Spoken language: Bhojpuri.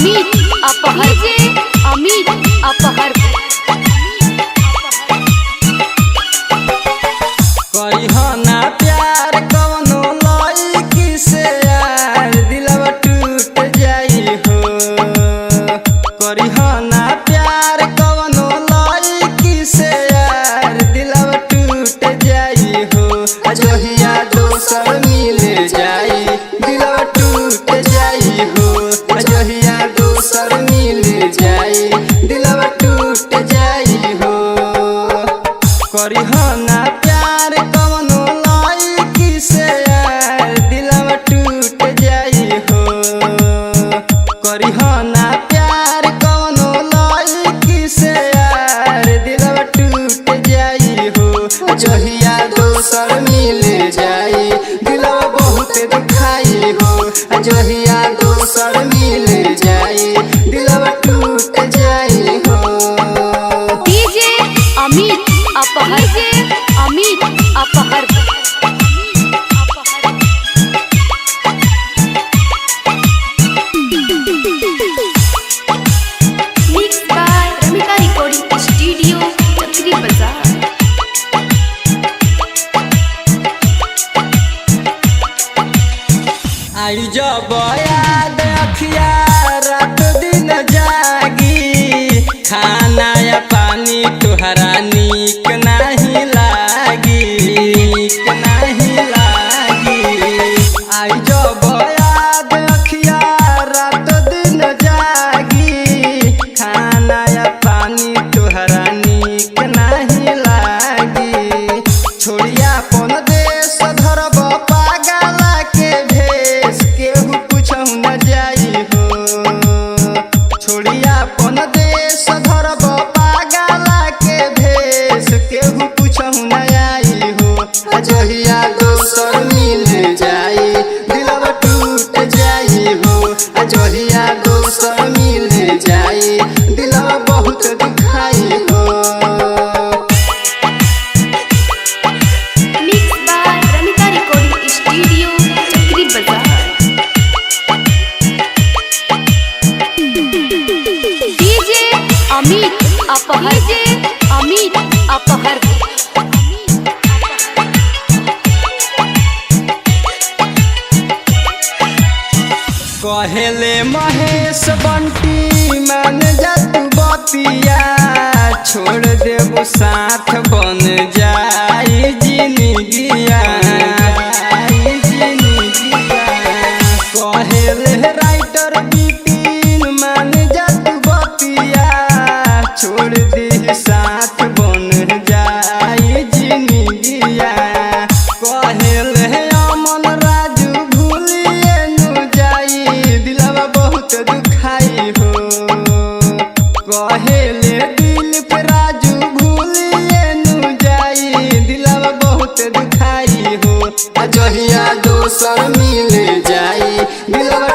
अमित अपहर, डीजे अमित अपहर। करिहना प्यार कवनो लईकी से यार, दिलवा टूट जाई हो। करिहना प्यार कवनो लईकी से यार, दिलवा टूट जाई हो। जोहिया दोसर मिल जाई, दिलवा टूट जाई हो। जोहिया दोसर मिल जाई, दिलवा टूट जाई हो। करिहना प्यार कवनो लईकी से यार, दिलवा टूट जाई हो। करिहना प्यार कवनो लईकी से यार, दिलवा टूट जाई हो। जहिया दोसर मिल जाई, दिलवा बहुत दुखाई हो। जहिया दोसर मिल जाई, दिलवा टूट जाई हो। DJ Amit Aphar, DJ Amit Aphar. Mix by Ramika recording studio, Chakri Bazar. आई जब याद अखिया रात दिन जागी, खाना या पानी तुहरा नीक नाही लागी, नीक नाही लागी। आई जब याद अखिया रात दिन जागी, खाना या पानी तुहरा नीक नाही लागी। छोड़िया अपन देश धरब पागला के भेष, केहू पूछहु न जाई हो। छोड़िया अपन देश धरब पागला के भेष, केहू पूछहु न आई हो। जहिया दोसर मिल जाई, दिलवा टूट जाई हो। जहिया दोसर मिल जाई, दिलवा बहुत दुखाई हो। Mix by Ramika recording studio, Chakri Bazar. DJ Amit Aphar, DJ Amit Aphar. कहेले महेश बंटी मान जा तू बतिया, छोड़ देबो साथ बन जाई जिनगिया। कहेले राइटर बिपिन मान जा तू बतिया, छोड़ दे साथ बन जाई जिनगिया। कहेले अमन राजू भूलिए नु जाई, दिलवा बहुत दुखाई हो। कहेले दिल पे राजू भूलिए नु जाई, दिलवा बहुत दुखाई हो। जहिया दोसर मिल जाई, दिलवा